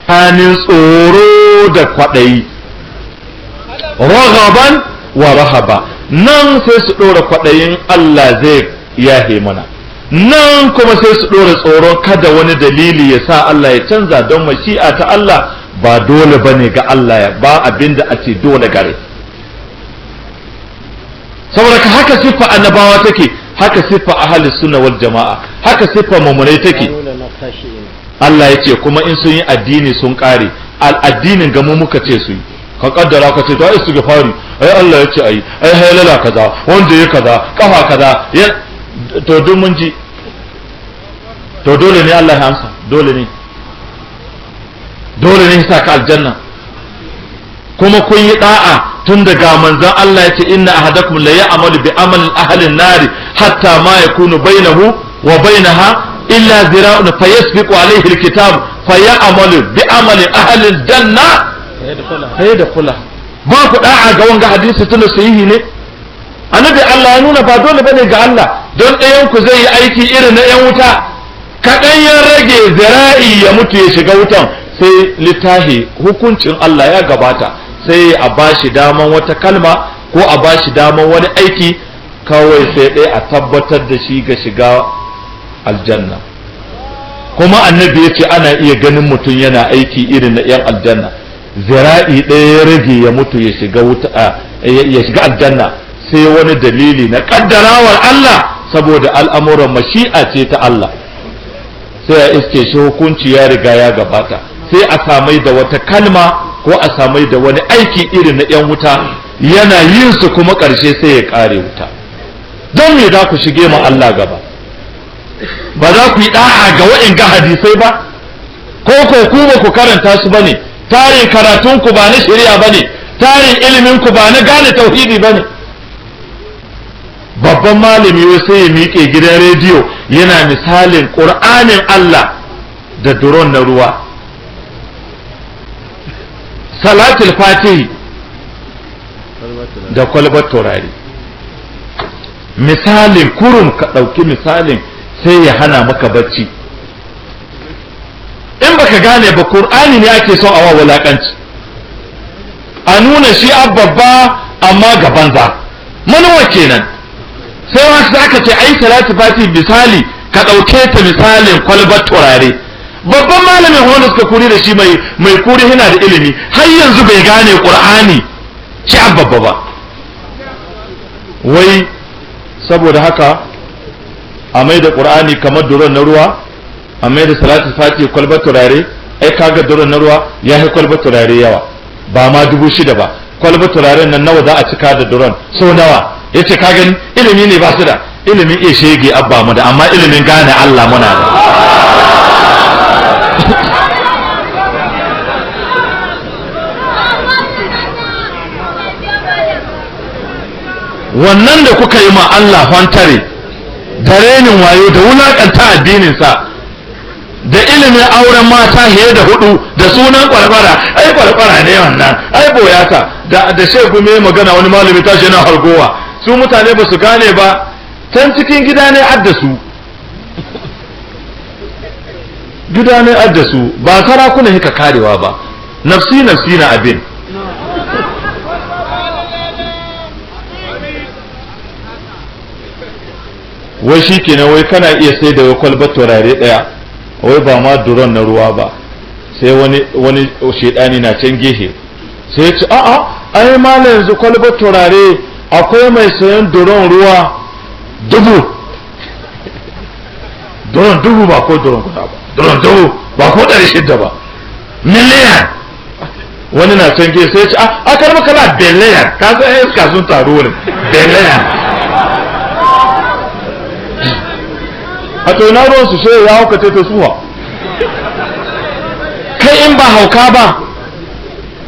Tsakanin tsoro da kwaɗayi, ragaban wa rahaba. Nan sai su ɗora kwaɗayin Allah zai yahe mana, nan kuma sai su ɗora tsoron kada wani dalili ya sa Allah ya canza, don mashi'a ta Allah ba dole ba ne ga Allah, ya ba abin da ake dole gare. Saboda ka haka siffa annabawa take, haka siffa ahli sunna wal jama'a, haka siffa mumunai take. Allah ya ce kuma in sun yi addini sun kare addinin gamu muka ce su yi. Ka kaddara ka ce to ai istighfari, ai Allah ya ce ai ai halala kaza, wanda ya kaza kafa kaza ya, to duk mun ji. To dole ne Allah ya amsa, dole ne, dole ne sa ka aljanna. Kuma kun yi da'a tun daga manzon Allah ya ce inna ahadakum la ya'malu bi amali ahli an-nar hatta ma yakunu bainahu wa bainaha illa zira'un fayasbiqu alayhi al-kitab fayamalu bi amali ahli al-janna fayadkhula. Ba ku da'a ga wanga hadisi tun da sahihi ne. Annabi Allah ya nuna ba dole bane ga Allah don ɗayan ku zai yi aiki irin na yan wuta, kaɗan ya rage zira'i ya mutu ya shiga wutan, sai littahi hukuncin Allah ya gabata, sai a bashi daman wata kalma ko a bashi daman wani aiki, kawai sai ɗaya a tabbatar da shi ga shiga aljanna. Kuma annabi ya ce ana iya ganin mutum yana aiki irin na 'yan aljanna, zira'i ɗaya ya rage ya mutu ya shiga wuta, ya shiga aljanna, sai wani dalili na kaddarawar Allah, saboda al'amuran mashi'a ce ta Allah, sai a iske shi hukunci ya riga ya gabata, sai a samai da wata kalma ko a samai da wani aiki irin na 'yan wuta, yana yin su kuma ƙarshe sai ya ƙare wuta. Don me za ku shige ma Allah gaba? Ba za ku yi da'a ga waɗanga hadisai ba, ko ko ku ba ku karanta su bane, tarin karatun ku ba na shari'a bane, tarin ilimin ku ba na gane tauhidi bane. Babban malami wai sai ya miƙe gidan rediyo yana misalin ƙur'anin Allah da duron na ruwa, salatul fatihi da kwalbar turare. Misalin kurum ka ɗauki misalin sai ya hana maka bacci. In baka gane ba, Qur'ani ne ake son awa wulakanci, a nuna shi babba amma ga banza manuwa kenan. Sai wasu aka ce ai salatu fati misali ka ɗauke ta misalin kwalbar turare. Babban malamin wanda suka kuri da shi mai kuri yana da ilimi, har yanzu bai gane Qur'ani shi babba ba. Wai saboda haka a mai da Qur'ani kamar duron na ruwa, a mai da salatu fati kwalbar turare. Ai kaga duron na ruwa ya yi kwalbar turare yawa, ba ma 6,000 ba. Kwalbar turaren nan nawa za a cika da duron, so nawa? Yace ka gani ilimi ne ba su da ilimin iya shege abba mu da, amma ilimin gane Allah muna da. Wannan da kuka yi ma Allah hantare da renin wayo da wulakanta addininsa da ilimin auren mata fiye da 4 da sunan kwarkwara, ai kwarkwara ne wannan, ai boyata da da shegu mai magana wani malami tashi yana hargowa, su mutane ba su gane ba, can cikin gida ne adda su, gida ne adda su, ba sarakuna hika karewa ba, nafsi nafsi na abin. Wai shi kenan, wai kana iya sai da wai kwalbar turare ɗaya, wai ba ma duron na ruwa ba. Sai wani shedani na can gehe sai ya ce a'a ai malam yanzu kwalbar turare akwai mai sayan duron ruwa 1000, duron 1000 ba ko duron guda ba, duron 1000 ba ko 600 ba, miliyan. Wani na can gehe sai ya ce a karba kana biliyan, ka san iska sun taru wurin biliyan. A to na ruwan su sai ya hauka ta suwa. Kai in ba hauka ba,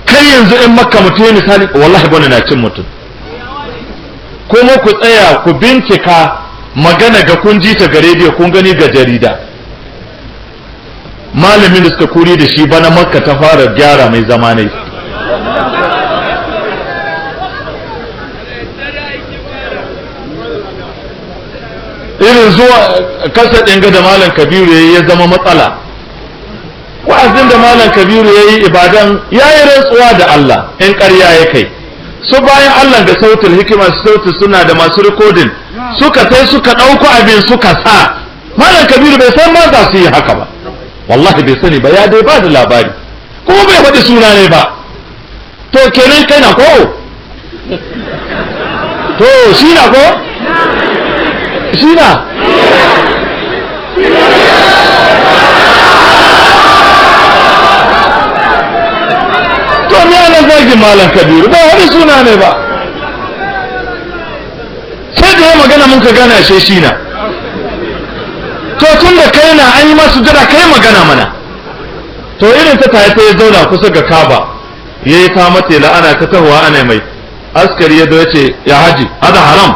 kai yanzu in makka mutum ya misali, wallahi bane na cin mutum. Kuma ku tsaya ku bincika magana ga kun ji ta ga rediyo, kun gani ga jarida. Malamin da suka kuri da shi bana makka ta fara gyara mai zamanai. Irin zuwa kasa ɗin ga da malam Kabiru ya zama matsala. Wa'azin da Malam Kabiru ya yi Ibadan ya yi rantsuwa da Allah in ƙarya ya kai su bayan Allah da sautul hikima su sautul suna da masu rikodin suka tai suka ɗauko abin suka sa. Malam Kabiru bai san ma za su yi haka ba, wallahi bai sani ba, ya dai ba da labari kuma bai faɗi suna ne ba. To kenan kai na ko? To shi na ko? Shi na? To me ana zagin Malam Kabiru ba wani suna ne ba, sai da ya magana mun ka gane ashe shi na. To tun da kai na an yi masu jira kai magana mana. To irin ta tayi ta ya zauna kusa ga Kaba ya yi ta mata la'ana ta tahowa ana mai askari ya zo ya ce ya haji hada haram,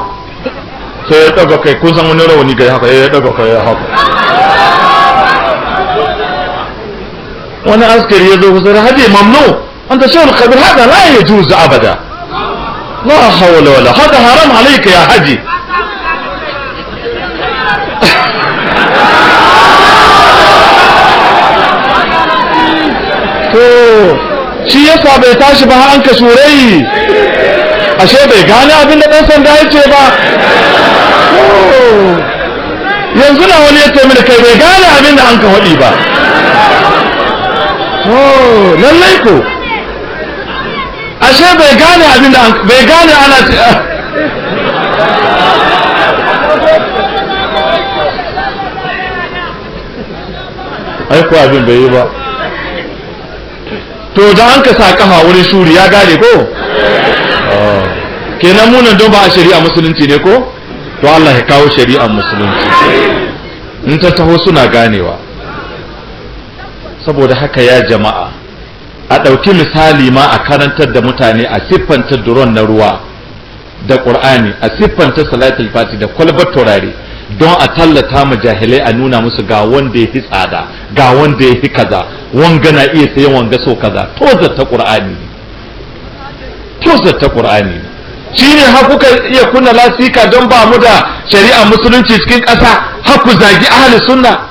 sai ya daga kai, kun san wani rawani ga haka ya daga kai ya haka. Wani askari ya zo kusa da haji mamnu anta shaykhul kabir hada la yajuz abada la hawla wala hada haram alayka ya haji. To shi yasa bai tashi ba an ka shurai, ashe bai gane abin da dan sanda ya ce ba. Yanzu na wani ya ce mini kai bai gane abin da an ka faɗi ba. Lallai ko ashe bai gane abin da an bai gane ana ce. Ai ko abin bai yi ba. To da an ka sa kafa wurin shuri ya gane ko? Kenan munan don ba a shari'a musulunci ne ko? To Allah ya kawo shari'a musulunci in ta taho suna ganewa. Saboda haka ya jama'a a ɗauki misali ma a karantar da mutane a siffanta duron na ruwa da ƙur'ani, a siffanta salatul fati da kwalbar turare don a tallata ma jahilai a nuna musu ga wanda ya fi tsada, ga wanda ya fi kaza, wanga na iya sayan wanga so kaza. Tozar ta ƙur'ani ne, tozar ta ƙur'ani ne. Shi ne har kuka iya kunna lasika don ba mu da shari'a musulunci cikin ƙasa, har ku zagi ahli sunna.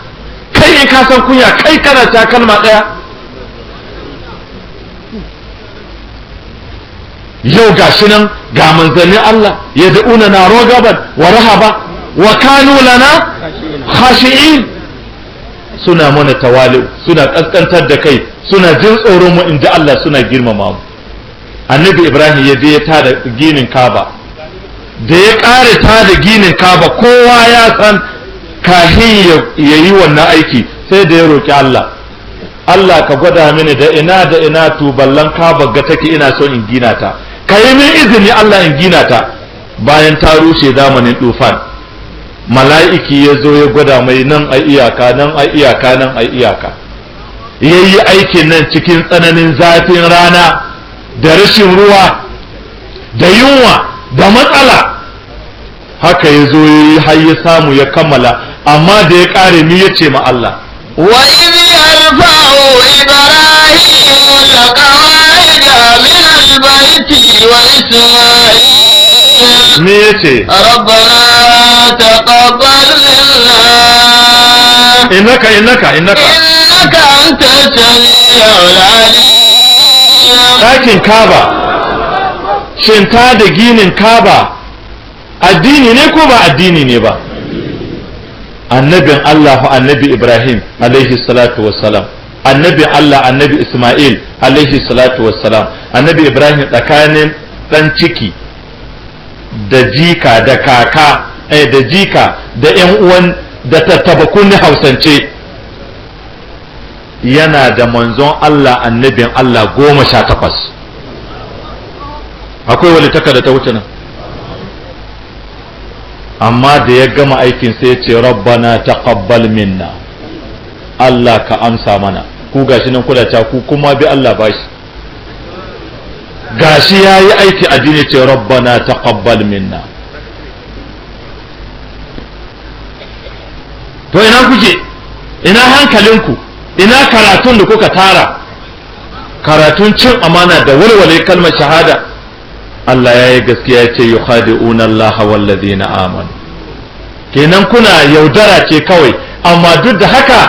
Kai in ka san kunya kai kana ta kalma ɗaya. Yau gashi nan ga manzannin Allah ya da'una na rogaban wa rahaba wa kanu lana khashi'in, suna mana tawali'u, suna kaskantar da kai, suna jin tsoron mu inda Allah, suna girmama mu. Annabi Ibrahim ya je ya tada ginin Kaaba, da ya ƙare tada ginin Kaaba kowa ya san kahin ya yi wannan aiki sai da ya roki Allah, Allah ka gwada mini da ina da ina tuballan Kaaba ga take, ina son in gina ta, ka yi min izini Allah in gina ta. Bayan ta rushe zamanin tufan, mala'iki ya zo ya gwada mai nan a iyaka, nan a iyaka, nan a iyaka. Ya yi aikin nan cikin tsananin zafin rana da rashin ruwa da yunwa da matsala. Haka ya zo ya yi har ya samu ya kammala. Amma da ya ƙare ni ya ce ma Allah, وإذ يرفع إبراهيم القواعد من البيت وإسماعيل me ya ce? ربنا تقبل منا Innaka innaka innaka إنك أنت السميع العليم. Ɗakin Kaba, shin ta da ginin Kaba addini ne ko ba addini ne ba? Annabin Allah fa annabi Ibrahim alaihi salatu wassalam, annabin Allah annabi Ismail alaihi salatu wassalam. Annabi Ibrahim tsakanin ɗan ciki da jika da kaka, da jika da ƴan uwan da tattaba kunni hausance, yana da manzon Allah annabin Allah 18. Akwai walitaka da ta wuce nan. Amma da ya gama aikin sai ya ce rabbana taqabbal minna, Allah ka amsa mana. Ku gashi nan kuna ta ku kuma bi Allah bashi, gashi yayi aiki addini ce rabbana taqabbal minna. To ina kuke, ina hankalinku, ina karatun da kuka tara, karatun cin amana da walwale kalmar shahada. Allah ya yi gaskiya ya ce yukhadi'una Allah wallazina amanu. Kenan kuna yaudara ce kawai, amma duk da haka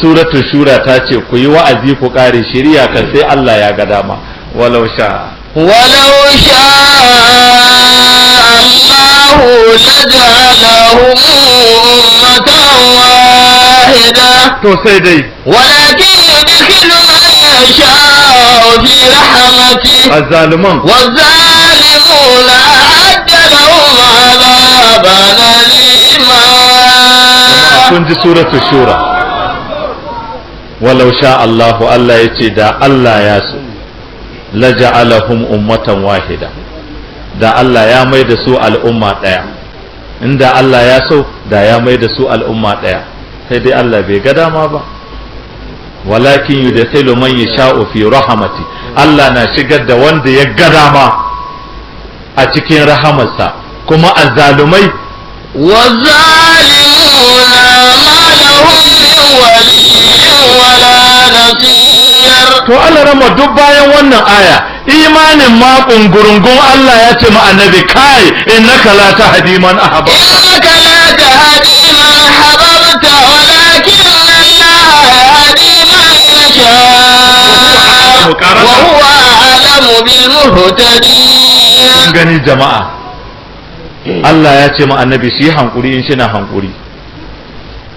Suratul Shura ta ce ku yi wa'azi ku kare shiriya kan sai Allah ya ga dama. Walau sha ولو شاء الله لجعلهم أمة واحدة to sai dai ولكن يدخل من يشاء في رحمته azzaluman والظالمون أعد لهم عذابا أليما. Kun ji Suratul Shura. Walau sha Allahu, Allah ya ce da Allah ya so, laja'alahum ummatan wahida, da Allah ya mai da su al'umma ɗaya. Inda Allah ya so, da ya mai da su al'umma ɗaya, sai dai Allah bai ga dama ba. Walakin yudkhilu man yasha'u fi rahmati, Allah na shigar da wanda ya ga dama a cikin rahamarsa, kuma azzalumai والظالمون ما لهم من ولي ولا نصير. To Allah rama, duk bayan wannan aya, imanin ma gurungun, Allah ya ce ma annabi, kai, innaka la tahdi man ahbabta. إنك لا تهدي من أحببت ولكن الله يهدي من يشاء وهو أعلم بالمهتدين. Kun gani jama'a, Allah ya ce ma annabi shi hankuri in shi na hankuri,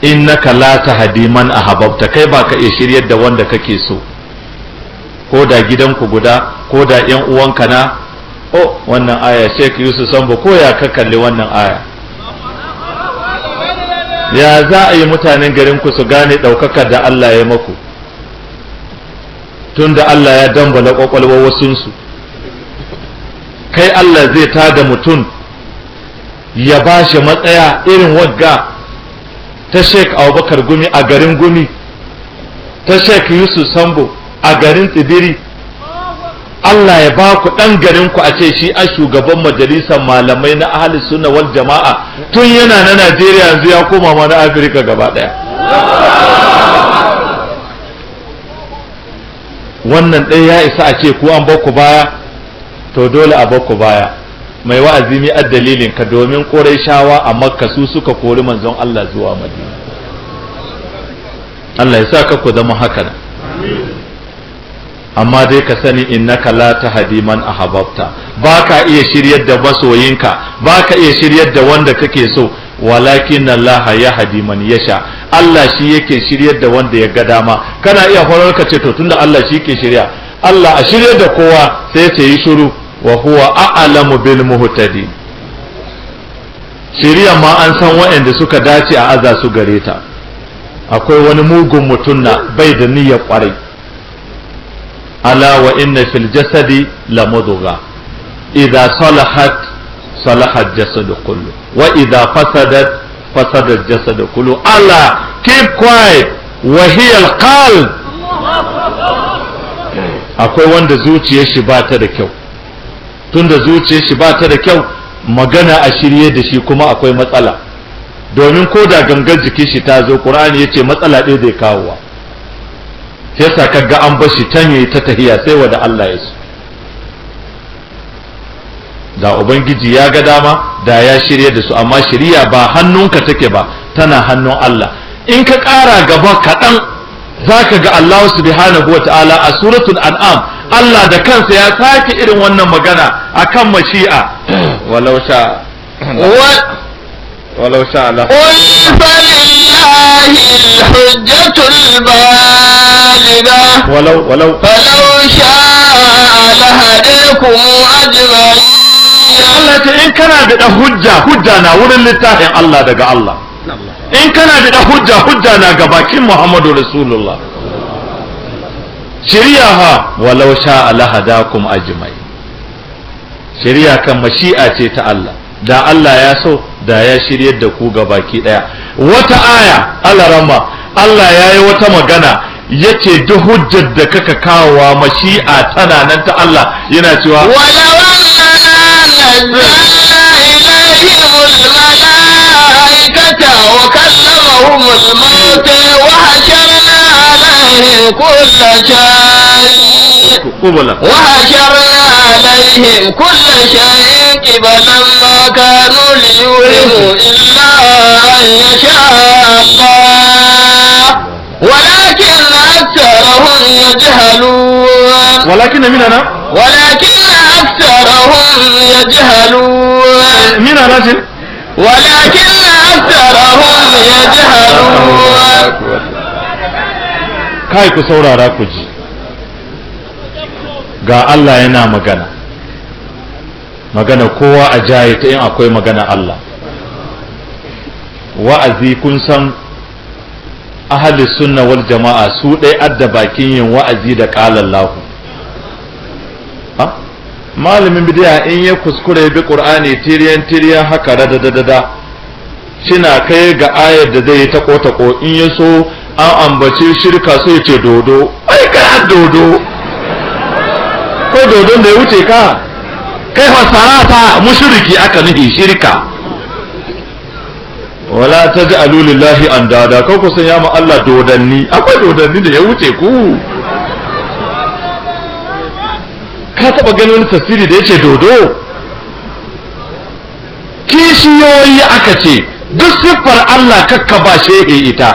innaka la tahdi man ahbabta, kai ba ka iya shiryar da wanda kake so, ko da gidanku guda, ko da yan uwanka na. Oh, wannan aya, Sheikh Yusuf Sambo, ko ya ka kalli wannan aya, ya za a yi mutanen garin ku su gane ɗaukakar da Allah ya maku, tunda Allah ya dambala kwakwalwar wasunsu? Kai, Allah zai tada mutum ya ba shi matsaya irin wagga ta Sheikh Abubakar Gumi a garin Gumi, ta Sheikh Yusuf Sambo a garin Tsibiri. Allah ya ba ku ɗan garin ku a ce shi a shugaban majalisar malamai na ahli sunna wal jama'a, tun yana na Najeriya, yanzu ya koma ma na Afirka gaba ɗaya. Wannan ɗaya ya isa a ce ku an ba ku baya. To dole a ba ku baya. Mai wa'azi, mi dalilin ka? Domin shawa a Makka su suka kori manzon Allah zuwa Madina. Allah ya sa ka ku zama haka nan. Amma dai ka sani, innaka la tahdi man ahbabta, ba ka iya shiryar da masoyinka, ba ka iya shiryar da wanda kake so. Walakin Allah yahdi man yasha, Allah shi yake shiryar da wanda ya ga dama. Kana iya horar ka ce, to tunda Allah shi ke shirya, Allah a shiryar da kowa, sai ce yi shiru. Wa huwa a'lamu bil muhtadi. Shiriya ma an san waɗanda suka dace a aza su gare ta. Akwai wani mugun mutum na bai da niyyar kwarai. Ala wa inna fil jasadi la mudgha, idza salahat salaha jasadu kullu, wa idza fasadat fasada jasadu kullu, ala, keep quiet, wa hiya al qalb. Akwai wanda zuciyar shi ba ta da kyau. Tunda zuciyar shi ba ta da kyau, magana a shirye da shi kuma akwai matsala, domin ko da gangar jikin shi ta zo, Qur'ani yace matsala ɗaya zai kawowa. Sai yasa kaga an bar shi can yayi ta tahiya sai wanda Allah ya so. Da ubangiji ya ga dama, da ya shirye da su, amma shiriya ba hannunka take ba, tana hannun Allah. In ka ƙara gaba kaɗan, zaka ga Allah subhanahu wata'ala a Suratul An'am, Allah da kansa ya sake irin wannan magana akan mashi'a. Walau sha walau sha Allah. قل فلله الحجة البالغة. Walau walau فلو شاء لهديكم أجمعين. Allah ce in kana da hujja, hujja na wurin littafin Allah daga Allah. In kana da hujja, hujja na ga bakin Muhammadu Rasulullah. Shiriya ha, walau sha lahadakum ajma'in. Shiriya kan mashi'a ce ta Allah. Da Allah ya so, da ya shiryar da ku ga baki daya. Wata aya, Allah rama, Allah ya yi wata magana, yace duk hujjar da kaka kawowa, mashi'a tana nan ta Allah, yana cewa ولو أننا نزلنا إليهم الملائكة وكلمهم الموتى وحشرنا عليهم كل شيء qubula وحشرنا عليهم كل شيء قبلا ما كانوا ليؤمنوا إلا أن يشاء الله. ولكن أكثرهم يجهلون. Walakin mina na? ولكن أكثرهم يجهلون. Mina na ce? ولكن أكثرهم يجهلون. Kai, ku saurara ku ji, ga Allah yana magana. Magana kowa a jaye ta in akwai magana Allah. Wa'azi, kun san ahli sunna wal jama'a su ɗai adda bakin yin wa'azi da ƙalan lahu. Malamin bidiya in ya kuskure bi Qur'ani tiriyan tiriyan haka radadadada, shina kai ga ayar da zai yi tako tako, in ya so an ambaci shirka sai ya ce dodo. Ai kai dodo ko dodon da ya wuce ka, kai fasara ta mushriki aka nufi shirka. Wala taj'alu lillahi andada, ko ku sanya ma Allah dodanni. Akwai dodanni da ya wuce ku? Ka taba ganin wani tafsiri da yace dodo? Kishiyoyi aka ce. Duk siffar Allah kakka ba shehe ita,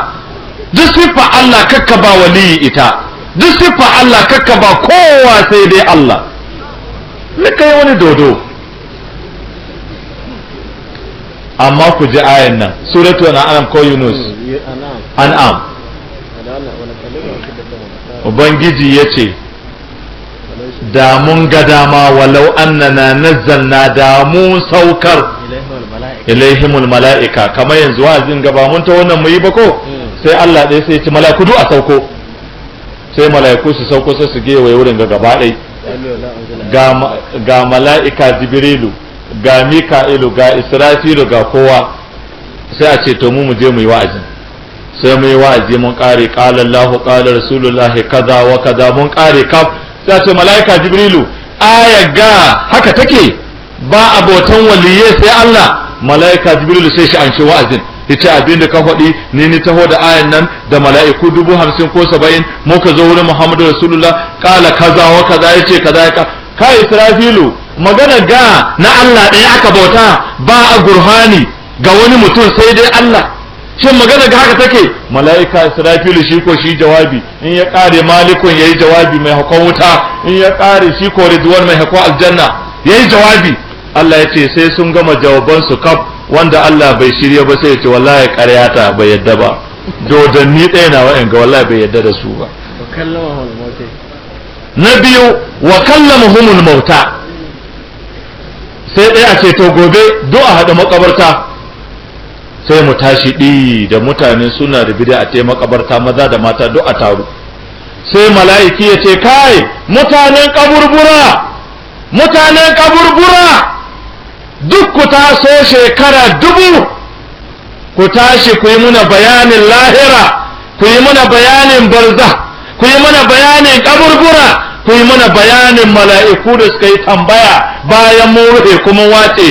duk siffar Allah kakka ba waliyi ita, duk siffar Allah kakka ba kowa sai dai Allah. Ne kai wani dodo? Amma ku ji ayan nan, suratu An'am ko Yunus? An'am. Ubangiji ya ce da mun ga dama, walau annana nazzalna, da mun saukar, ilaihimul mala'ika, kamar yanzu wa'azin gaba mun ta wannan mu yi ba ko, sai Allah ɗaya sai ya ci mala'iku duk a sauko. Sai mala'iku su sauko, sai su gewaye wurin ga gaba ɗai, ga mala'ika Jibrilu, ga Mika'ilu, ga Israfilu, ga kowa. Sai a ce to mu je mu yi wa'azin. Sai mu yi wa'azi, mun kare, qala Allahu, qala Rasulullahi, kaza wa kaza, mun kare kaf. Sai a ce mala'ika Jibrilu, aya ga haka take, ba abotan waliyye sai Allah. Mala'ika Jibrilu sai shi an shi wa'azin, yace abin da ka faɗi ni ni taho da ayan nan da mala'iku 50,000 ko 70, muka zo wurin Muhammadu Rasulullah, kala kaza wa kaza, yace kaza ya ka. Israfilu, magana ga na Allah ɗaya aka bauta, ba a gurhani ga wani mutum sai dai Allah. Shin magana ga haka take? Mala'ika Israfilu shi ko shi jawabi. In ya kare, Malikun yayi jawabi, mai hakon wuta. In ya kare, shi ko Ridwan, mai hakon aljanna, yayi jawabi. Allah ya ce sai sun gama jawaban su kaf, wanda Allah bai shirya ba sai ya ce wallahi ƙaryata, bai yadda ba, dodanni ɗaya na wa'in ga wallahi bai yadda da su ba. Na biyu, wa kallamahumul mauta. Sai ɗaya a ce to gobe duk a haɗu makabarta. Sai mu tashi ɗi da mutane suna da bida a makabarta, maza da mata duk a taru. Sai mala'iki ya ce kai mutanen kaburbura, mutanen kaburbura, duk ku taso, shekara 1000, ku tashi ku yi muna bayanin lahira, ku yi muna bayanin barza, ku yi muna bayanin kaburbura, ku yi muna bayanin mala'iku da suka yi tambaya bayan mun rufe kuma wace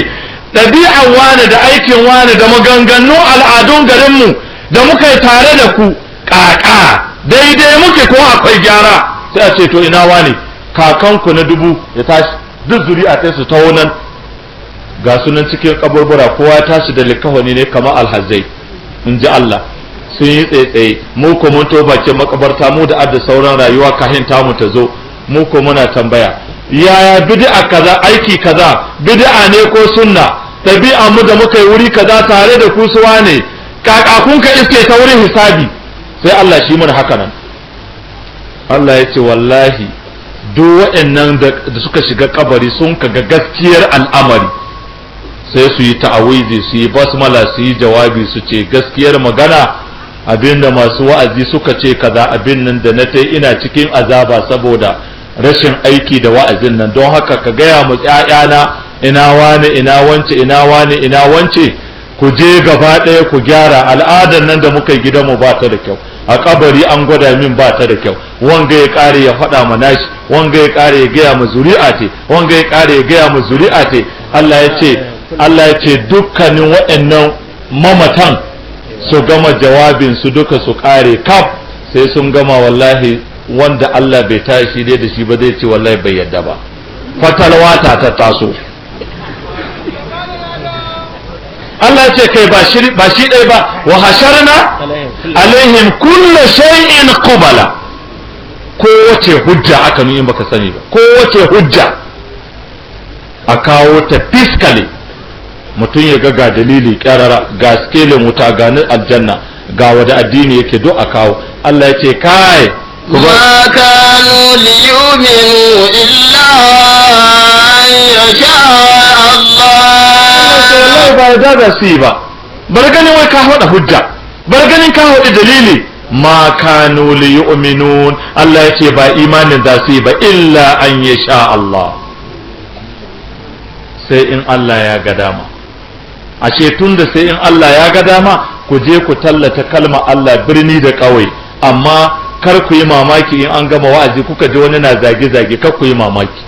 ɗabi'ar wane da aikin wane da maganganun al'adun garinmu da muka yi tare da ku, ƙaƙa daidai muke ko akwai gyara? Sai a ce to ina wane, kakanku na 1000, ya tashi, duk zuri'a ta su taho nan. Ga sunan cikin kaburbura, kowa ya tashi da likafani ne kamar alhazai, in ji Allah, sun yi tsaye. Mu ko mun to bakin makabarta, mu da adda sauran rayuwa kahin tamu ta zo, mu ko muna tambaya yaya bid'a kaza, aiki kaza bid'a ne ko sunna, ɗabi'a mu da muka yi wuri kaza tare da kusuwa ne, kakakun ka iske ta wurin hisabi. Sai Allah shi mun haka nan. Allah ya ce wallahi duk waɗannan da suka shiga kabari sun kaga gaskiyar al'amari, sai su yi ta'awizi, su yi basmala, su yi jawabi, su ce gaskiyar magana abinda masu wa'azi suka ce kaza, abin nan da na tai ina cikin azaba saboda rashin aiki da wa'azin nan. Don haka ka gaya mu ƴaƴana, ina wane, ina wance, ina wane, ina wance, ku je gaba ɗaya ku gyara al'adar nan da muka yi gidanmu, ba ta da kyau, a kabari an gwada min ba ta da kyau. Wanga ya kare ya faɗa ma nashi, wanga ya kare ya gaya ma zuri'a te, wanga ya kare ya gaya ma zuri'a te. Allah ya ce dukkanin waɗannan mamatan su gama jawabin su duka, su kare kaf. Sai sun gama, wallahi wanda Allah bai tashi dai da shi ba zai ce wallahi bai yadda ba. Fatalwata ta taso. Allah ce kai ba shi ba shi dai ba, wa hasharna alaihim kullu shay'in qubala. Kowace hujja aka nuna in baka sani ba, kowace hujja a kawo ta fiskali, mutum ya ga ga dalili kyarara, ga skelin wuta, ga na aljanna, ga wada addini yake, duk a kawo. Allah ya ce kai ku bar- ما كانوا ليؤمنوا إلا أن يشاء الله. Wallahi ba yarda da su yi ba. Bar ganin wai ka haɗa hujja, bar ganin ka haɗa dalili. Ma kanu li yu'minun, Allah ya ce ba imanin da su yi ba illa an yasha Allah, sai in Allah ya ga dama. Ashe tunda sai in Allah ya ga dama, ku je ku tallata kalma Allah birni da ƙauye, amma kar ku yi mamaki in an gama wa'azi kuka ji wani na zage-zage, kar ku yi mamaki,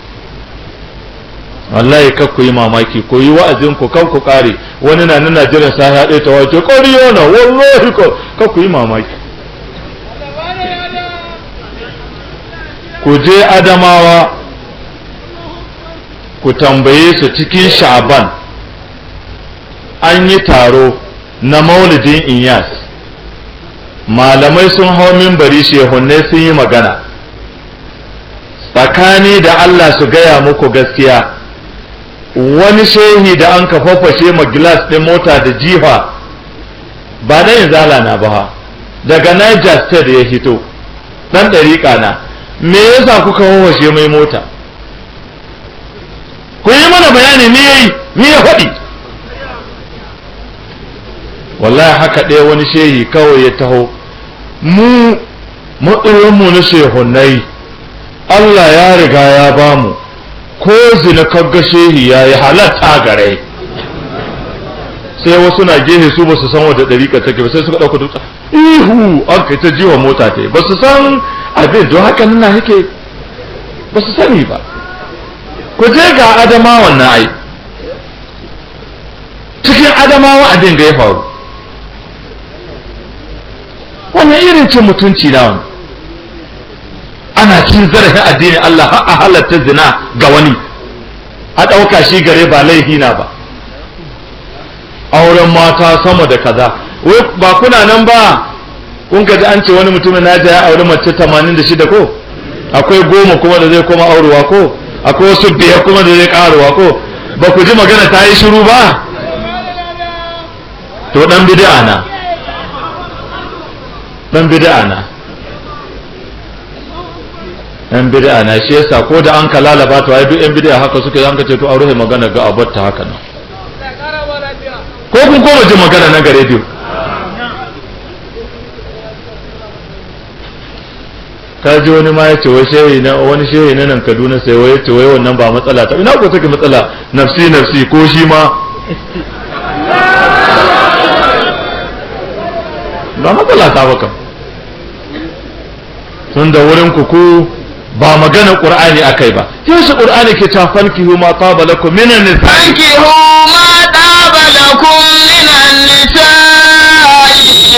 wallahi kar ku yi mamaki. Ku yi wa'azin ku kan ku kare, wani na nuna jiran sa ya ɗaya ta wace ƙariyo na wallahi ko, kar ku yi mamaki. Ku je Adamawa ku tambaye su, cikin Sha'ban an yi taro na maulidin Inyas, malamai sun hau mimbari, shehunne sun yi magana. Tsakani da Allah su gaya muku gaskiya, wani shehi da an ka fafashe ma gilas ɗin mota da jifa ba na izala na ba, daga Niger State ya hito, ɗan ɗariƙa na, me yasa kuka fafashe mai mota? Ku yi mana bayani, me yayi, me ya faɗi? Wallahi haka ɗaya wani shehi kawai ya taho, mu matsayinmu na shehunai Allah ya riga ya bamu, ko zina kaga shehi ya yi halatta gare. Sai wasu na gehe su ba su san wadda ɗariƙa take ba, sai suka ɗauka dutse, ihu an kai ta jiwa mota ta, ba su san abin don haka nan yake, ba su sani ba. Ku je ga Adamawan na ai cikin Adamawa abin da ya faru, wannan irin cin mutunci na wani, ana cin zarafin addinin Allah har a halatta zina ga wani, a ɗauka shi gare ba laifi na ba, auren mata sama da kaza. Wai ba kuna nan ba kun ka ji an ce wani mutumin na ya auri mace 86 ko akwai 10 kuma da zai koma aurewa, ko akwai wasu 5 kuma da zai karuwa, ko ba ku ji magana ta yi shiru ba? To dan bid'a na, dan bid'a na, yan bid'a na. Shi yasa ko da an ka lalaba to ai duk yan bid'a haka suke, an ka ce to a rufe magana ga abarta haka nan. Ko kun koma jin magana nan ga rediyo? Ka ji wani ma ya ce wai shehi na, wani shehi na nan Kaduna, sai wai ya ce wai wannan ba matsala ta, ina ko take matsala, nafsi nafsi, ko shi ma ba matsala ta ba kam. Tun da wurin ku ku ba magana Qur'ani akai ba. Yaushe Qur'ani ke ta fankihu ma taba lakum minan nisa? فانكحوا ما طاب لكم من النساء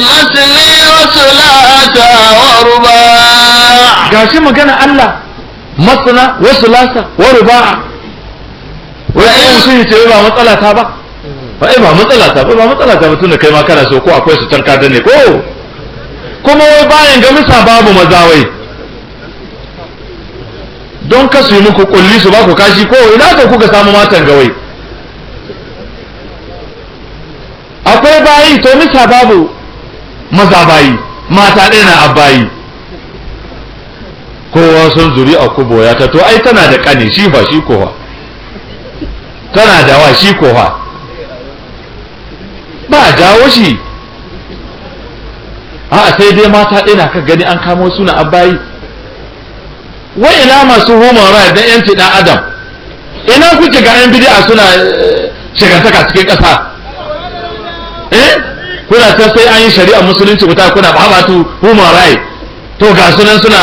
مثني وثلاث ورباع. Gashi magana Allah, masana wa sulasa wa ruba'a. Wai ai mutum ya ce ba matsala ta ba, ba ai ba matsala ta ba, ba matsala ta ba, tunda kai ma kana so ko akwai su can ka danne ko kuma wai bayan ga misa babu mazawai don ka su yi muku kulli su ba ku kashi, ko ina ka kuka samu matan gawai akwai bayi, to misa babu maza bayi, mata ɗaya na abayi, kowa sun zuri a kubo ya ta, to ai tana da ƙane shi fa, shi kowa tana da wa shi kowa ba a jawo shi, a sai dai mata ɗaya na ka gani an kamo suna abayi. Wai ina masu human right da yanci ɗan adam, ina kuke ga yan bid'a suna shigantaka cikin ƙasa? Eh, kuna ta sai an yi shari'a musulunci kuta kuna babatu human right, to ga sunan suna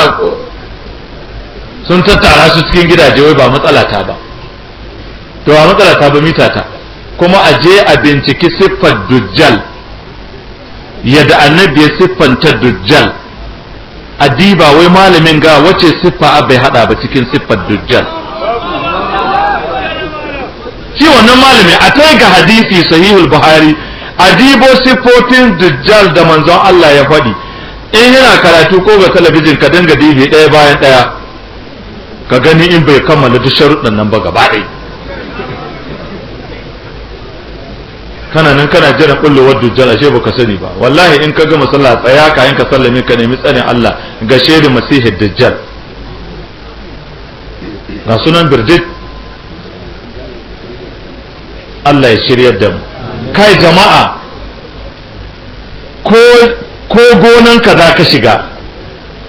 sun tattara su cikin gidaje, wai ba matsala ta ba, to ba matsala ta ba mita ta. Kuma a je a binciki siffar dujjal, yadda annabi ya siffanta dujjal, a diba wai malamin ga wace siffa bai hada ba cikin siffar dujjal. Shi wannan malami a tai ga hadisi sahihul Buhari Adibo siffofin dujjal da manzon Allah ya faɗi. In yana karatu ko ga talabijin, ka dinga dibi ɗaya bayan ɗaya, ka gani in bai kammala duk sharuɗan nan ba gaba ɗaya. Kana nan kana jiran kullowar dujjal, ashe baka sani ba. Wallahi in ka gama sallah, tsaya kayan ka sallame, ka nemi tsarin Allah ga shirin masihid dajjal. Ga sunan birjit. Allah ya shiryar da mu. Kai jama'a, ko gonanka za ka shiga,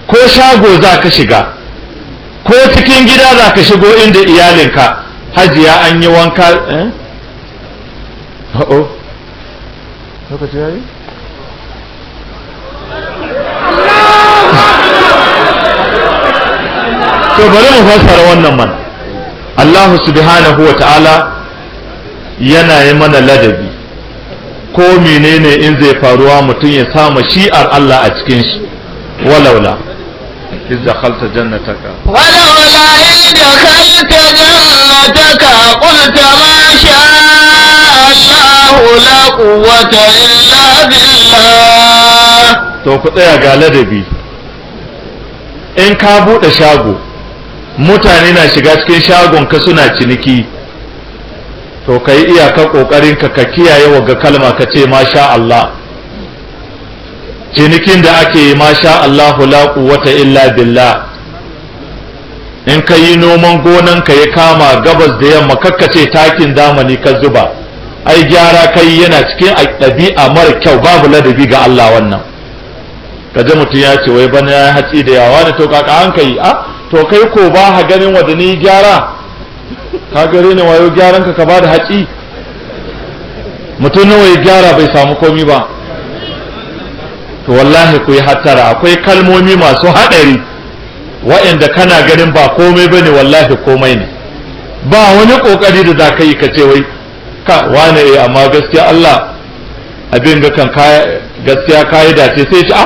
ko shago za ka shiga, ko cikin gida za ka shigo inda iyalinka, hajiya an yi wanka, eh? Oh, lokaci yayi? To bari mu fassara wannan man. Allah subhanahu wa ta'ala yana yi mana ladabi. Ko menene in zai faruwa, mutum ya sama shi'ar Allah a cikin shi. Walaula iz dakhalta jannataka. ولولا إذ دخلت جنتك قلت ما شاء الله لا قوة إلا بالله. To ku tsaya, ga ladabi. In ka buɗe shago, mutane na shiga cikin shagon ka suna ciniki, to ka yi iyakar ƙoƙarin ka ka kiyaye wa ga kalma, ka ce masha Allah. Cinikin da ake yi, masha Allahu la quwwata illa billah. In ka yi noman gonan ka, ya kama gabas da yamma, kakkace takin zamani ka zuba, ai gyara kai. Yana cikin ɗabi'a mara kyau, babu ladabi ga Allah wannan. Kaje mutum ya ce wai bana ya hatsi da yawa ne. To kaka an kai a to kai ko ba ha ganin wanda ni gyara ka gare ne wayo gyaran ka, ka ba da hatsi. Mutum nawa ya gyara bai samu komi ba? To wallahi ku yi hattara, akwai kalmomi masu haɗari waɗanda kana ganin ba komai bane, wallahi komai ne. Ba wani kokari da za ka yi ka ce wai ka wane, eh, amma gaskiya Allah abin ga kan kaya, gaskiya kayi dace. Sai ce, a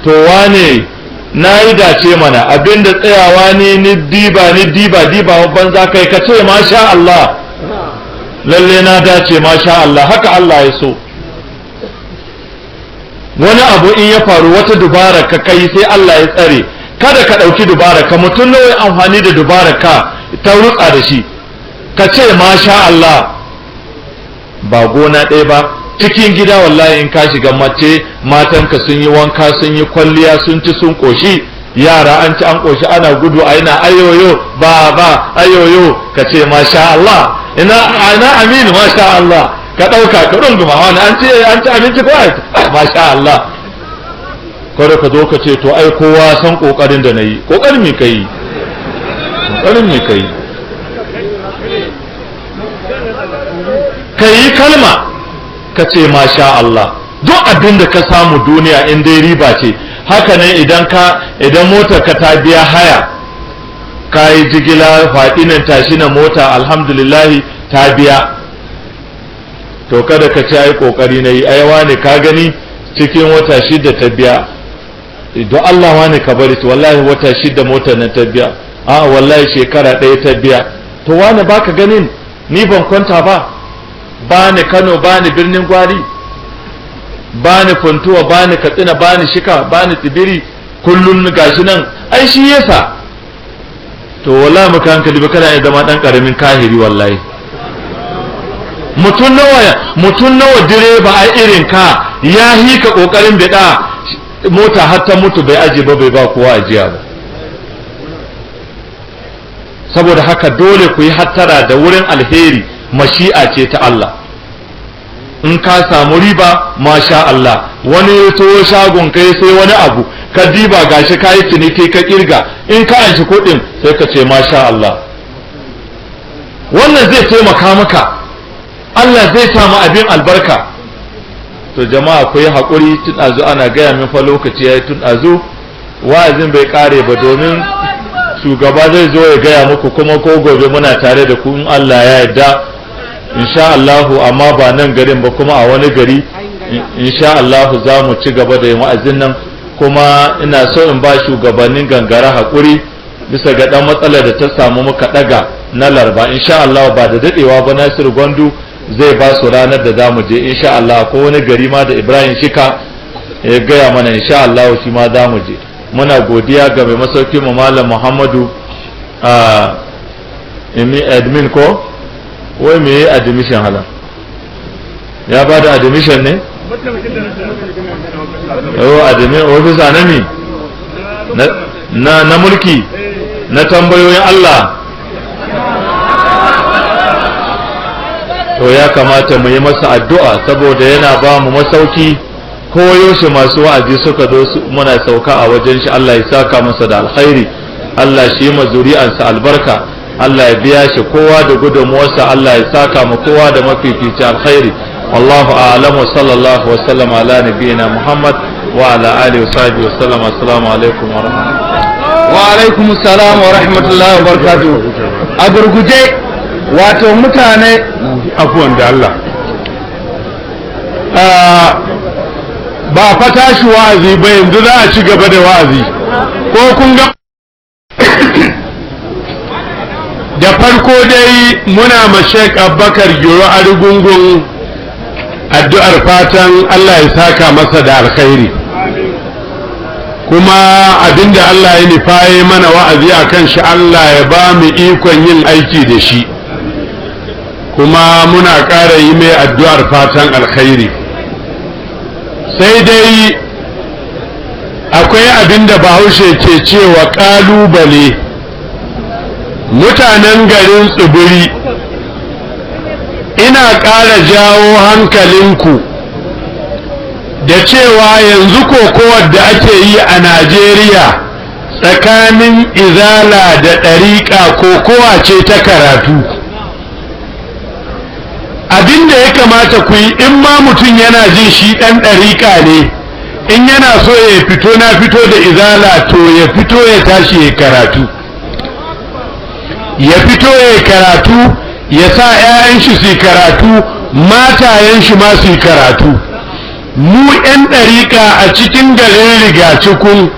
to wane, na yi dace mana, abin da tsayawa ne ni diba ni diba diba banza. Kai ka ce masha Allah, lalle na dace, masha Allah, haka Allah ya so. Wani abu in ya faru, wata dubara ka kai, sai Allah ya tsare. Kada ka ɗauki dubara ka. Mutum nawa amfani da dubara ka ta rutsa da shi? Ka ce masha Allah. Ba gona ɗaya ba, cikin gida, wallahi in ka shiga, mace matanka sun yi wanka, sun yi kwalliya, sun ci sun koshi, yara an ci an koshi, ana gudu a ina ayoyo ba ba ayoyo, ka ce masha Allah. Ina ina amin, masha Allah. Ka ɗauka ka runguma wani, an ci abinci ko masha Allah. Kada ka zo ka ce to ai kowa san kokarin da nayi. Kokarin me kai? Kokarin me kai? Kai kalma ka ce masha Allah. Duk abin da ka samu duniya, in dai riba ce, haka ne. Idan motar ka ta biya haya, ka yi jigila faɗi nan tashi na mota, alhamdulillahi ta biya, to kada ka ce ai kokari na yi, ai wane ka gani cikin wata 6 ta biya. Don Allah wane ka bari, to wallahi wata 6 motar nan ta biya, a wallahi shekara 1 ta biya. To wane, baka ganin ni ban kwanta ba? Ba ni Kano, ba ni Birnin Gwari, ba ni Funtuwa, ba ni Katsina, ba ni Shika, ba ni Tsibiri, kullum gashi nan, ai shi yasa. To wallahi muka hankali ba, kana iya zama dan karamin kahiri wallahi. Mutum nawa direba a irin ka ya hika kokarin bida mota har ta mutu, bai aje ba, bai ba kowa ajiya ba. Saboda haka dole ku yi hattara da wurin alheri, mashi'a ce ta Allah. In ka samu riba, masha Allah. Wani ya to shagon kai sai wani abu, ka diba gashi ka yi ciniki, ka kirga, in ka anshi kuɗin sai ka ce masha Allah. Wannan zai taimaka maka, Allah zai samu abin albarka. To jama'a, ku yi haƙuri, tun azu ana gaya min fa lokaci ya yi. Tun azu wa'azin bai ƙare ba, domin shugaba zai zo ya gaya muku, kuma ko gobe muna tare da ku in Allah ya yarda, insha Allahu, amma ba nan garin ba, kuma a wani gari insha Allahu za mu ci gaba da yin wa'azin nan. Kuma ina so in ba shugabannin Gangara haƙuri bisa ga ɗan matsalar da ta samu muka ɗaga na Larba. Insha Allah ba da daɗewa ba Nasiru Gwandu zai ba su ranar da za mu je insha Allah. Ko wani gari ma da Ibrahim Shika ya gaya mana insha Allah shi ma za mu je. Muna godiya ga mai masauki mu Malam Muhammadu admin ko wai me yi admission hala ya ba da admission ne? Yau admin officer na mi na mulki na tambayoyin Allah. To ya kamata mu yi masa addu'a saboda yana ba mu masauki ko yaushe masu wa'azi suka zo muna sauka a wajen shi. Allah ya saka masa da alkhairi, Allah shi ma zuri'ansa albarka, Allah ya biya shi kowa da gudunmuwarsa, Allah ya saka mu kowa da mafifici alkhairi. Wallahu a'lam wa sallallahu wa sallama ala nabiyyina Muhammad wa ala alihi wa sahbihi wa sallam. Assalamu alaikum wa rahmatullahi wa alaikum assalam wa rahmatullahi wa barakatuh. A gurguje wato mutane afuwan da Allah ba fa tashi wa'azi ba, yanzu za a ci gaba da wa'azi. Ko kun ga da farko dai muna ma Sheikh Abubakar Giro Arugungun addu'ar fatan Allah ya saka masa da alkhairi, kuma abinda Allah ya nufa ya mana wa'azi akan shi Allah ya ba mu ikon yin aiki da shi, kuma muna ƙara yi mai addu'ar fatan alkhairi. Sai dai akwai abinda Bahaushe ke cewa ƙalubale. Mutanen garin Tsibiri, ina ƙara jawo hankalinku da cewa yanzu kokowar da ake yi a Najeriya tsakanin izala da ɗariƙa kokowa ce ta karatu. Abinda ya kamata ku yi, in ma mutum yana jin shi ɗan ɗariƙa ne, in yana so ya fito na fito da izala, to ya fito ya tashi ya karatu, ya fito ya karatu, ya sa 'ya'yan shi su karatu, matayen shi ma su karatu. Mu 'yan ɗariƙa a cikin garin Rigacikun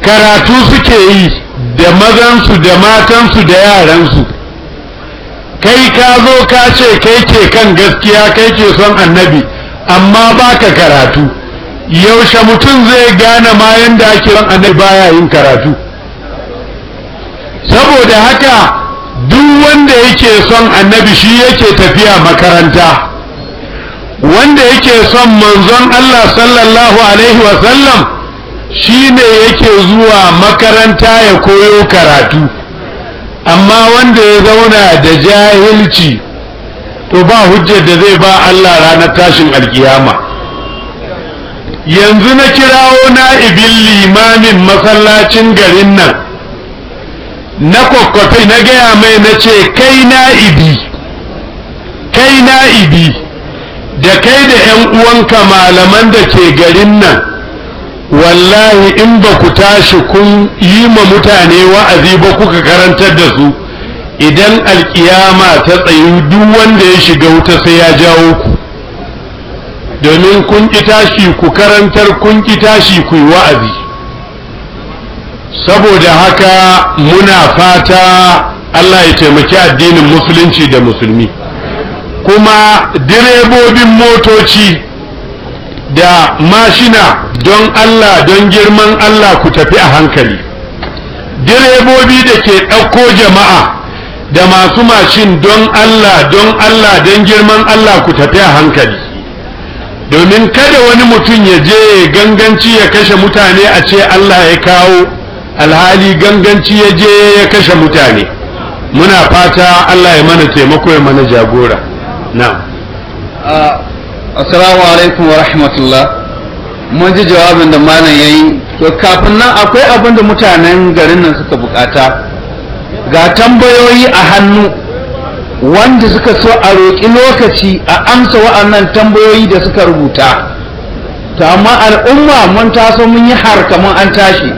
karatu suke yi da mazansu da matansu da yaransu. Kai ka zo ka ce kai ke kan gaskiya, kai ke son annabi, amma baka karatu. Yaushe mutum zai gane ma yanda ake son annabi baya yin karatu? Saboda haka duk wanda yake son annabi shi yake tafiya makaranta, wanda yake son manzon Allah sallallahu alaihi wasallam shi ne yake zuwa makaranta ya koyo karatu. Amma wanda ya zauna da jahilci to ba hujjar da zai ba Allah ranar tashin alkiyama. Yanzu na kirawo na'ibin limamin masallacin garin nan na kwakwafe, na gaya mai na ce kai na'ibi, kai na'ibi, da kai da 'yan uwanka malaman da ke garin nan, wallahi in ba ku tashi kun yi ma mutane wa'azi ba kuka karantar da su, idan alkiyama ta tsayu duk wanda ya shiga wuta sai ya jawo ku, domin kun ƙi tashi ku karantar, kun ƙi tashi ku yi wa'azi. Saboda haka muna fata Allah ya taimaki addinin musulunci da musulmi. Kuma direbobin motoci da mashina, don Allah, don girman Allah ku tafi a hankali. Direbobi da ke ɗauko jama'a da masu mashin, don Allah, don Allah, don girman Allah ku tafi a hankali, domin kada wani mutum ya je ganganci ya kashe mutane a ce Allah ya kawo, alhali ganganci ya je ya kashe mutane. Muna fata Allah ya mana taimako ya mana jagora. Na'am. Assalamu alaikum wa rahmatullah. Mun ji jawabin da malam yayi. To kafin nan akwai abin da mutanen garin nan suka bukata. Ga tambayoyi a hannu wanda suka so a roƙi lokaci a amsa wa'annan tambayoyi da suka rubuta. To amma al'umma mun taso mun yi harkamun an tashi.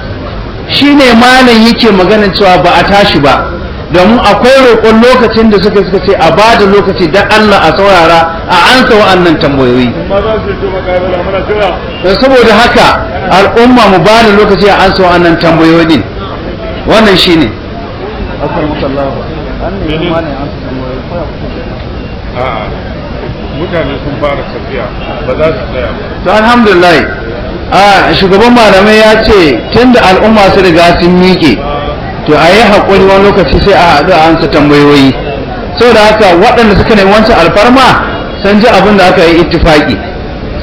Shine malam yake maganin cewa ba a tashi ba, domin akwai roƙon lokacin da suka ce a ba da lokaci don Allah a saurara a ansa wa'annan tambayoyi. Saboda haka al'umma mu ba da lokaci a ansa wa'annan tambayoyi din. Wannan shine. Mutane sun fara tafiya, ba za su tsaya ba. To alhamdulillah, a shugaban malamai ya ce tunda al'umma su riga sun miƙe, to a yi haƙuri wani lokaci sai a haɗu a ansa tambayoyi. Saboda haka waɗanda suka nemi wancan alfarma sun ji abin da aka yi ittifaki.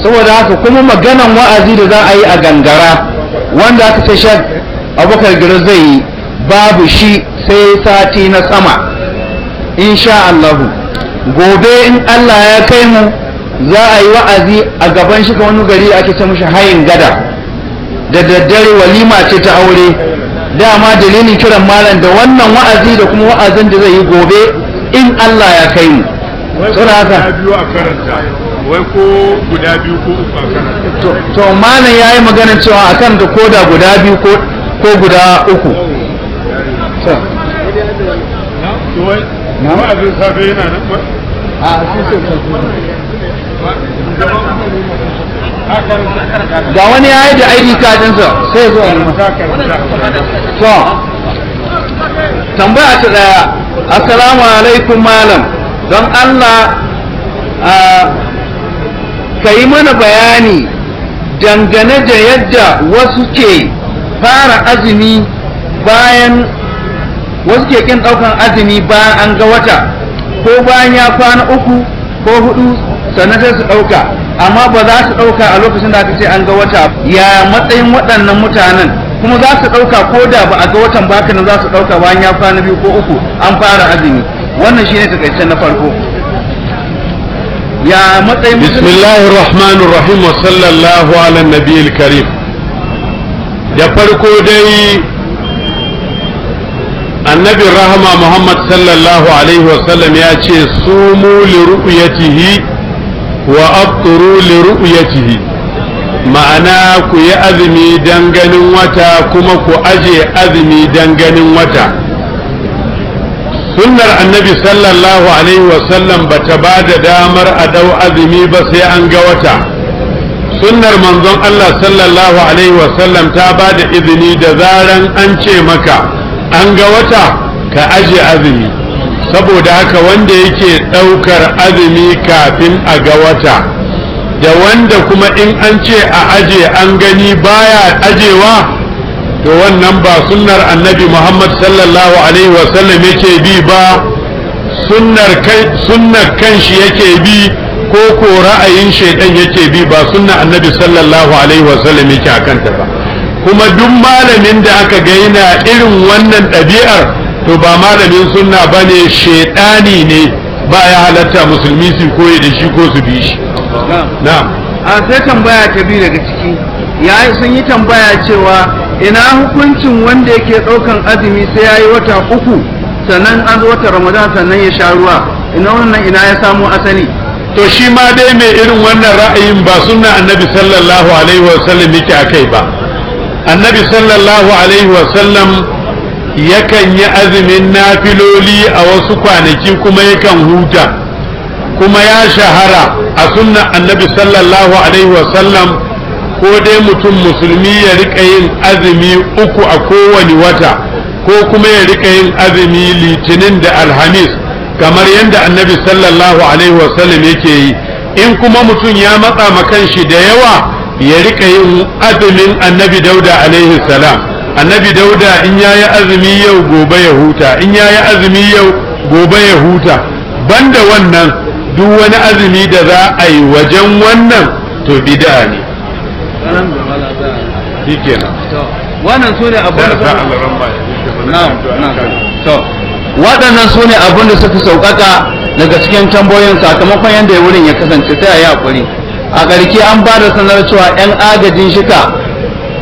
Saboda haka kuma maganan wa'azi da za a yi a Gangara, wanda aka ce Shek Abubakar Giro zai yi, babu shi sai sati na sama insha Allahu. Gobe in Allah ya kai mu za a yi wa'azi a gaban shi wani gari ake ce mishi Hayin Gada da daddare, walima ce ta aure. Dama dalilin kiran malam da wannan wa'azi da kuma wa'azin da zai yi gobe in Allah ya kai mu. Saboda haka biyu a karanta, wai ko guda biyu ko uku a karanta. To malam yayi magana cewa akan da koda guda biyu ko guda uku. To wai wa'azin safe yana nan ba? Ga wani ya yi da ID card ɗinsa sai zo a nema. To tambaya ta ɗaya: assalamu alaikum malam, don Allah ka yi mana bayani dangane da yadda wasu ke fara azumi bayan wasu ke kin ɗaukan azumi bayan an ga wata, ko bayan ya kwana 3 ko 4 sannan sai su ɗauka, amma ba za su ɗauka a lokacin da aka ce an ga wata. Ya matsayin waɗannan mutanen? Kuma za su ɗauka ko da ba a ga watan ba, haka nan za su ɗauka bayan ya kwana 2 ko 3 an fara azumi. Wannan shine takaitaccen na farko. Ya matsayin بسم الله الرحمن الرحيم وصلى الله على النبي الكريم. Da farko dai, Annabi rahama Muhammad sallallahu alaihi wasallam ya ce: صوموا لرؤيته وأفطروا لرؤيته. Ma'ana, ku yi azumi don ganin wata, kuma ku aje azumi don ganin wata. Sunnar Annabi sallallahu alaihi wasallam ba ta ba da damar a dau azumi ba sai an ga wata. Sunnar manzon Allah sallallahu alaihi wasallam ta ba da izini da zaran an ce maka an ga wata, ka aje azumi. Saboda haka wanda yake ɗaukar azumi kafin a ga wata, da wanda kuma in an ce a aje an gani baya ajewa, to wannan ba sunnar Annabi Muhammad sallallahu alaihi wasallam yake bi ba, sunnar kanshi yake bi, ko ko ra'ayin shaidan yake bi, ba sunnar Annabi sallallahu alaihi wasallam yake akanta ba. Kuma duk malamin da aka ga yana irin wannan ɗabi'ar, to ba malamin sunna bane, shaidani ne, ba ya halatta musulmi su koyi da shi ko su bi shi. Na'am. A sai tambaya ta biyu daga ciki, ya sun yi tambaya cewa ina hukuncin wanda yake ɗaukan azumi sai ya yi wata 3 sannan an zo wata Ramadan sannan ya sha ruwa? Ina wannan, ina ya samo asali? To shi ma dai mai irin wannan ra'ayin ba sunna Annabi sallallahu alaihi wasallam yake akai ba. Annabi sallallahu alaihi wasallam yakan yi azumin nafiloli a wasu kwanaki, kuma yakan huta. Kuma ya shahara a sunnan Annabi sallallahu alaihi wasallam, ko dai mutum musulmi ya rika yin azumi uku a kowane wata, ko kuma ya rika yin azumi Litinin da Alhamis, kamar yadda Annabi sallallahu alaihi wasallam yake yi. In kuma mutum ya matsa ma kanshi da yawa, ya rika yin azumin Annabi Dauda alaihi salam. Annabi Dauda in yayi azumi yau, gobe ya huta, in yayi azumi yau, gobe ya huta. Banda wannan, duk wani azumi da za a yi wajen wannan, to bid'a ne. Shikenan. Wannan su ne abin da to waɗannan su ne abin da suka sauƙaƙa daga cikin tambayoyin, sakamakon yadda wurin ya kasance, sai a yi haƙuri. A ƙarshe, an ba da sanar cewa 'yan agajin Shika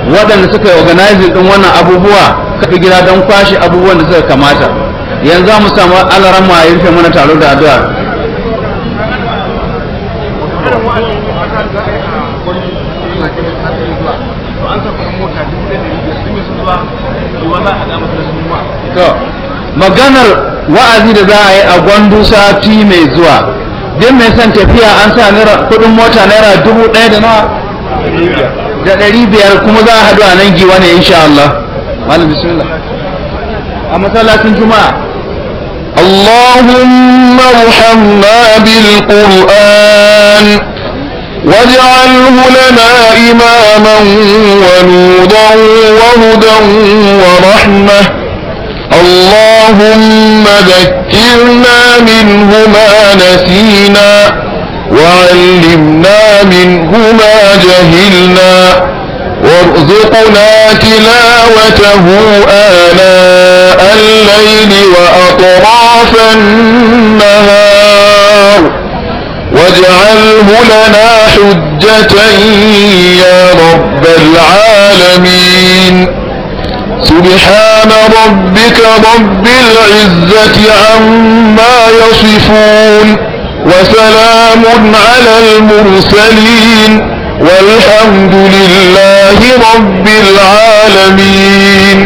waɗanda suka yi organizing ɗin wannan abubuwa kafi gida don kwashe abubuwan da suka kamata. Yanzu mu samu Alaramma ya rufe mana taro da addu'a. To maganar wa'azi da za a yi a Gwandu sati mai zuwa, duk mai son tafiya, an sa naira kudin mota naira 1000 da nawa da 500, kuma za a haɗu a nan Giwa ne insha Allah. Malam, bismillah, a masallacin Juma'a. اللهم ارحمنا بالقرآن واجعله لنا إماما ونورا وهدى ورحمة. اللهم ذكرنا منه ما نسينا وعلمنا منه ما جهلنا وارزقنا تلاوته آناء الليل وأطراف النهار واجعله لنا حجة يا رب العالمين. سبحان ربك رب العزة عما يصفون وسلام على المرسلين والحمد لله رب العالمين.